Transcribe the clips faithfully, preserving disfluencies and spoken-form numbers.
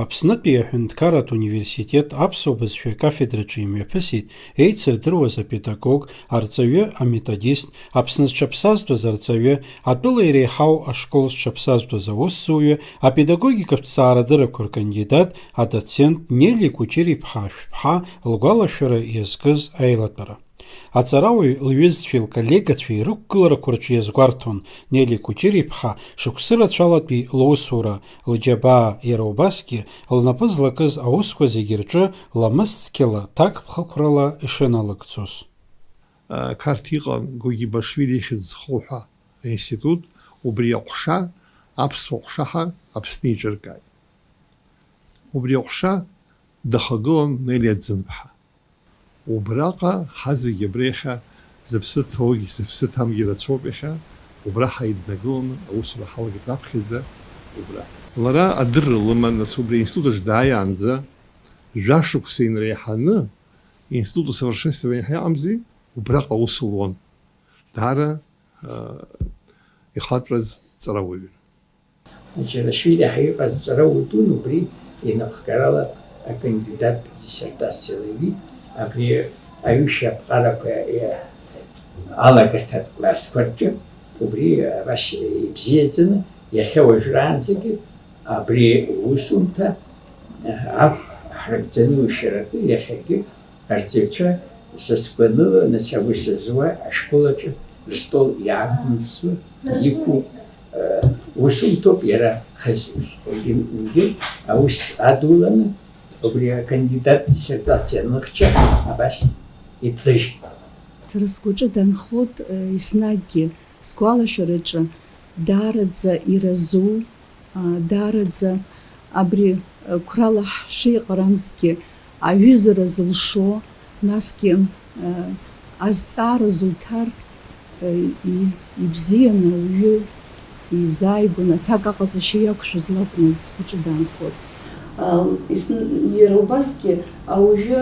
Аԥснытәи аҳәынҭқарратә университет аԥсуа бызшәа акафедраҿы имҩаԥысит еицырдыруаз апедагог, арҵаҩы, аметодист, Аԥсны зҽаԥсазтәыз арҵаҩы, атәыла иреиҳау ашкол зҽаԥсазтәыз аусзуҩы, апедагогикатә ҭҵаарадыррақәа ркандидат, адоцент Нели Кәыҷыри-ԥҳа Ашәԥҳа лгәалашәара иазкыз аилатәара. Аҵарауаҩ лҩызцәеи лколлегацәеи рықәгыларақәа рҿы иазгәарҭон Нели Кәыҷыри-ԥҳа шықәсы рацәалатәи лусура, лџьабаа, иара убасгьы лнапы злакыз аусқәа зегьы рҿы ламыс цқьала, ҭакԥхықәрала ишыналыгӡоз. Қарҭ иҟан Гогибашвили ихьӡ зху ҳәа аинститут, убри аҟәша, аԥсуа ҟәша ҳәа Аԥсны иҿыркааит. Убри аҟәша дахагылан Нелиа Ӡынԥҳа. Убраҟа ҳазегь абра иахьа зыԥсы ҭоугьы зыԥсы ҭамгьы рацәоуп иахьа, убра ҳаиднагыланы аусура ҳалагеит раԥхьаӡа убра. Лара адырра лыман, нас убри аинститут аҿы дааиаанӡа, жәашықәса инреиҳаны, институт усовершенствования ҳәа иҟамзи, убраҟа аус луан. Даара, а, ихатәраз ҵарауаҩын. Џьарашвили ҳәа иҟаз ҵарауаҩ дун, убри инапхгарала акандидаттә диссертациа лыҩит. Абри аҩышьа аԥҟарақәа, е, алагарҭатә классқәа рҿы, убри абас ибзиаӡаны, иахьа уажәраанӡагьы абри усумҭа, е, ахә ҳрыгӡаны ушьаракы иахьагьы Арҵаҩцәа са сгәаныла, нас аус зуа ашкол аҿы рыстол иаақәымҵӡо иқәу, э, усумҭоуп иара хазы. Егьи-, егьи аус адуланы, убри акандидат диссертациа аныхьча абас иҭлыжьит. Сара сгәаҿы данхоит, э, еснагьгьы сгәалашәараҿы даараӡа иразу, аа, даараӡа абри, а, қәрала ҳшеиҟарамзгьы, аҩызара зылшо, насгьы, а, азҵаара зуҭар, а, и-, ибзианы ауаҩы изааигәаны аҭак аҟаҵашьа иақәшәаз лакәны сгәаҿы даанхоит. А, ис-, иара убасгьы ауаҩы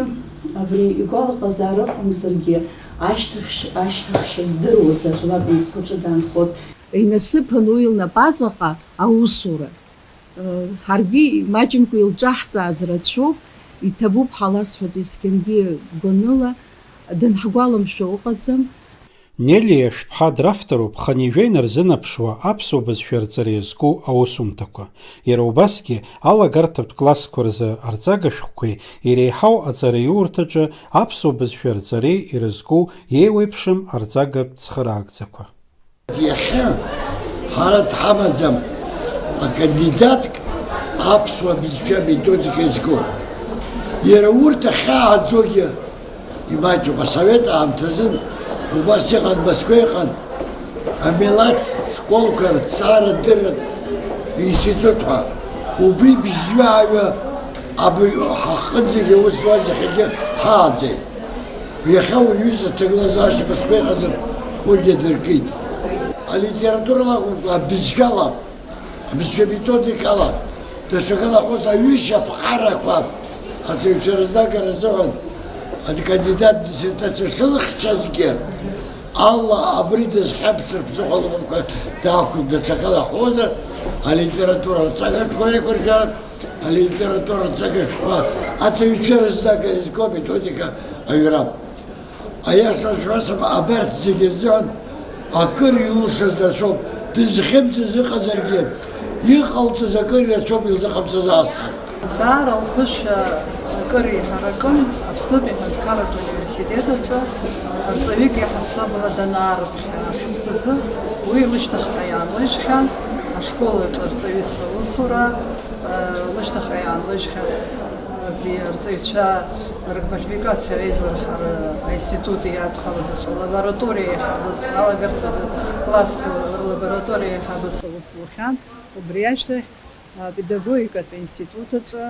абри игәалаҟазаара ыҟамзаргьы, ашьҭахь-, ашьҭахьшьа здыруаз аӡә лакәны сгәаҿы даанхоит. Инасыԥын уи лнапаҵаҟа аусура. Ҳаргьы имаҷымкәа илҿаҳҵааз рацәоуп, иҭабуп ҳәа ласҳәоит есқьынгьы гәаныла, данҳгәаламшәо ыҟаӡам. Нелли Ашәԥҳа дравторуп, хынҩажәа инарзынаԥшуа аԥсуа бызшәа арҵара иазку аусумҭақәа. Иара убасгьы, алагарҭатә классқәа рзы арҵага шәҟәқәеи иреиҳау аҵараиурҭаҿы аԥсуа бызшәа арҵареи ирызку иеиуеиԥшым арҵагатә цхыраагӡақәа. Иахьа ҳара дҳамаӡам акандидатк аԥсуа бызшәа аметодика изго. Иара урҭ ахьааӡогьы имаҷуп. Асовет аамҭазын убас иҟан, Москва иҟан, амилаҭ школқәа рҭҵаарадырратә институт ҳәа. Убри бжьҩы-ааҩы абри ҳаҟынӡагьы аус зуаз иахьагьы ҳааӡеит. Иахьа уаҩы изы аҭагылазаашьа Москва иҟаӡам, уигьы адыркит. Алитературала акәымкәа, абызшәала, абызшәа методикала, даҽакала ҳус аҩышьа аԥҟарақәа аҵаҩцәа рызнагара азыҳәан акандидат диссертациа шылыхьчазгьы, Алла абри дызхьаԥшыр ԥсыхәа лымамкәа даақәгылт, даҽакала ҳҳәозар, алитература рҵагашәқәа реиқәыршәара, алитература рҵагашәқәа аҵаҩцәа рызнагара изку аметодика аҩра. Аиаша шәҳәозар, абарҭ зегьы рзыҳәан акыр илшаз рацәоуп, дызхьымӡаз ыҟазаргьы, иҟалҵаз акыр ирацәоуп илзыҟамҵаз аасҭа. Даара лԥышәа акыр еиҳаракын Аԥснытәи аҳәынҭқарратә университет аҿы арҵаҩык иаҳасабала данаарыԥхьа ашықәсазы, уи лышьҭахьҟа иаанлыжьхьан, ашкол аҿы арҵаҩыс аусура, э, лышьҭахьҟа иаанлыжьхьан. Абри арҵаҩцәа рквалификациа аизырҳара аинститут иадҳәалаз аҿы алабораториа еиҳабыс, алагарҭатә классқәа рлабораториа еиҳабыс аус лухьан. Убри ашьҭахь апедагогикатә институт аҿы,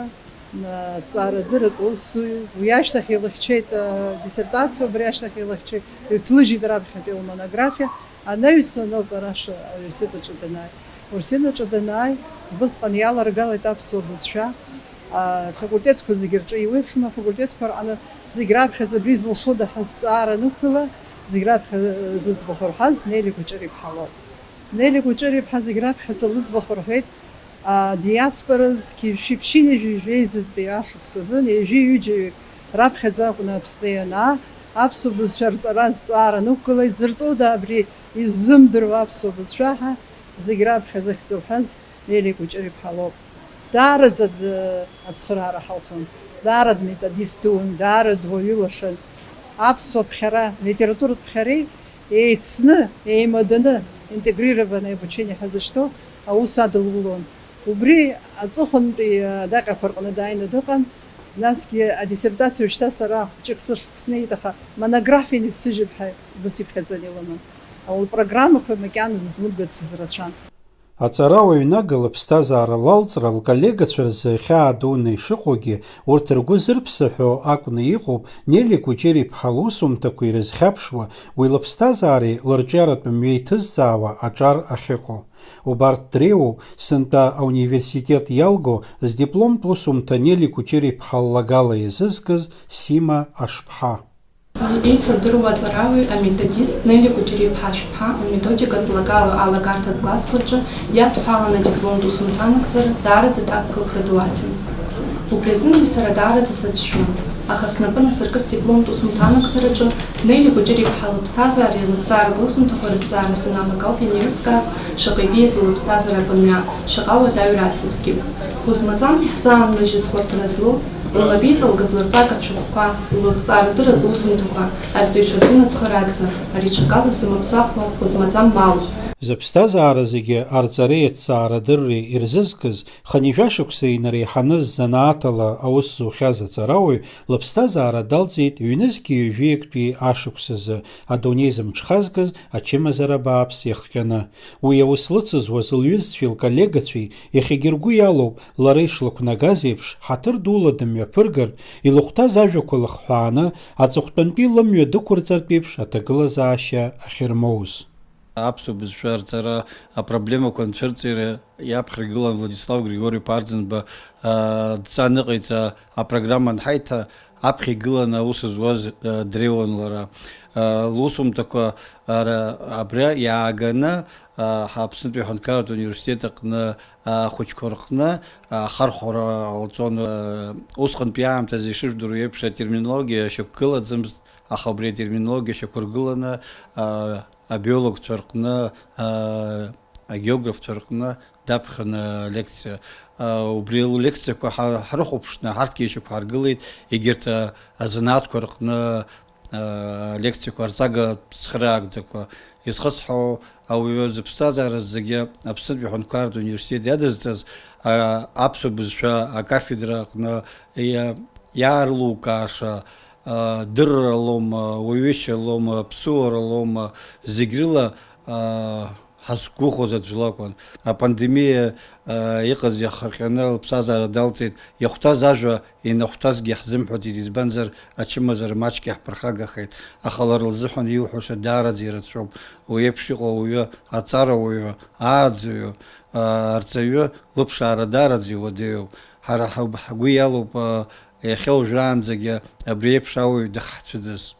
а, ҵаарадырратә усзуҩ, уи ашьҭахь илыхьчеит, а, диссертациа, убри ашьҭахь илыхьчеит, ирҭлыжьит раԥхьатәи лмонографиа. Анаҩсан ауп ара ш-, ауниверситет аҿы данааи. Ауниверситет аҿы данааи, убысҟан иаларгалеит аԥсуа бызшәа. Афакультетқәа зегьы рҿы еиуеиԥшым, афакультетқәа рҟны зегь раԥхьаӡа абри зылшода ҳәа зҵаара анықәгыла, зегь раԥхьа зыӡбахә рҳәаз Нели Кәыҷыри-ԥҳа лоуп. Нели Кәыҷыри-ԥҳа зегь раԥхьаӡа лыӡбахә рҳәеит, Адиаспора зқьи жәшәи ԥшьынҩажәи жәеизатәи ашықәс азын ҩажәи ҩыџьаҩык раԥхьаӡа акәны Аԥсны ианаа, аԥсуа бызшәа рҵара азҵаара нықәгылеит, зырҵода абри иззымдыруа аԥсуа бызшәа ҳәа, зегь раԥхьа захьӡу ҳәаз Нели Кәыҷыр-иԥҳа лоуп. Даараӡа д-, ацхыраара ҳалҭон. Даараӡа методист дуун, даараӡа уаҩы лашан. Аԥсуа ԥхьара, литературатә ԥхьареи еицны, еимаданы, интегрированное обучение ҳәа зышьҭоу аус адылулон. Убри аҵыхәантәи адаҟьақәа рҟны дааины дыҟан. Насгьы адиссертациа шьҭа сара хәҷык сышықәс снеит, аха монографианы исзыжьып ҳәа убас иԥхьаӡаны илыман. Лпрограммақәа макьана дызлымгацыз рацәан. Аҵарауаҩ Нага лыԥсҭазаара лалҵра лколлегацәа рзы хьаа дуны ишыҟоугьы, урҭ ргәы зырԥсаҳәо акәны иҟоуп Нели Кәыҷыр-иԥҳа лусумҭақәа ирызхьаԥшуа, уи лыԥсҭазаареи лырҿиаратә мҩеи ҭызҵаауа аҿар ахьыҟоу. Убарҭ дреиуоуп сынтәа ауниверситет иалго здипломтә усумҭа Нели Кәыҷыр-иԥҳа ллагала иазызкыз Сима Ашԥҳа. Еицырдыруа аҵарауаҩ аметодист Нели Кәыҷыр-иԥҳа Ашәԥҳа аметодикатә лагала алагарҭатә классқәа рҿы иадҳәалан адипломтә усумҭа анагӡара даараӡа аҭакԥхықәра ду ацын. Убри азынгьы сара даараӡа сацәшәон, аха снапы насыркыз адипломтә усумҭа анагӡараҿы Нели Кәыҷыр-иԥҳа лыԥсҭазаареи лыҭҵааратә усумҭақәа рыҭҵаара саналага ауп ианеилыскааз, шаҟа ибеиазеи лыԥсҭазаара абынҩа, шаҟа уадаҩра ацызгьы. Хәы змаӡам иаҳзаанлыжьыз хәарҭара злоу, лнапы иҵалкыз лырҵага цәаҳәақәа, лыҭҵаарадырратә усумҭақәа, арҵаҩцәа рзын ацхыраагӡа, ари ҽакала бзамыԥсахуа, хәы змаӡам малуп. Зыԥсҭазаара зегьы арҵареи аҭҵаарадырреи ирзызкыз, хынҩажәа шықәса инареиҳаны ззанааҭ ала аус зухьаз аҵарауаҩ лыԥсҭазаара далҵит ҩнызқьи ҩажәи актәи ашықәс азы, адунеи зымҽхазкыз ачымазара бааԥс иахҟьаны. Уи аус лыцызуаз лҩызцәеи лколлегацәеи, иахьагьы ргәы иалоуп, лара ишлықәнагаз еиԥш, ҳаҭыр дула дымҩаԥыргартә, илыхәҭаз ажәақәа лыхҳәааны, аҵыхәтәантәи лымҩа дықәырҵартә еиԥш аҭагылазаашьа ахьырмоуз. Аԥсуа бызшәа арҵара апроблемақәа анцәырҵира иаԥхьа игылан Владислав Григори-иԥа Арӡынба, аа, дҵа ныҟаиҵа апрограмма анҳаиҭа, аԥхьа игыланы аус зуаз, аа, дреиуан лара. Аа, лусумҭақәа ара, абра иааганы, аа, ҳа Аԥснытәи аҳәынҭқарратә университет аҟны ахәыҷқәа рҟны, аа, ахархәара ҟалҵон. Усҟантәи аамҭазы ишыжәдыруа еиԥш атерминологиа шьақәгылаӡамызт, аха убри атерминологиа шьақәыргыланы, аа, абиологцәа рҟны, аа, агеографцәа рҟны даԥхьон алекциа. Убри ллекциақәа ҳа-, ҳрыхәаԥшны, ҳарҭгьы ишьақәҳаргылеит, егьырҭ, а, азанааҭқәа рҟны, а, алекциақәа, арҵага цхыраагӡақәа. Изхысҳәаау, ауаҩы зыԥсҭазаара зегьы Аԥснытәи аҳәынҭқарратә университет иадызҵаз, а, аԥсуа бызшәа акафедра аҟны иа-, иаарлукааша, а, дырра лоума, уаҩышьа лоума, ԥсуара лоума, зегь рыла, а, ҳазқәгәыӷуаз аӡә лакәын. Апандемиа, а, иҟаз иахырҟьаны лыԥсҭазаара далҵит, иахәҭаз ажәа инахәҭазгьы ҳзымҳәаӡеит, избанзар, ачымазара маҷк иаҳԥырхагахеит. Аха лара лзыҳәан иуҳәаша даараӡа ирацәоуп. Уи еиԥш иҟоу ауаҩы, аҵарауаҩы, ааӡаҩы, а, арҵаҩы лыԥшаара даараӡа иуадаҩуп. Ҳара ҳагә-, ҳгәы иалоуп, а, иахьа уажәраанӡагьы абри еиԥш ауаҩ дахьҳцәыӡыз.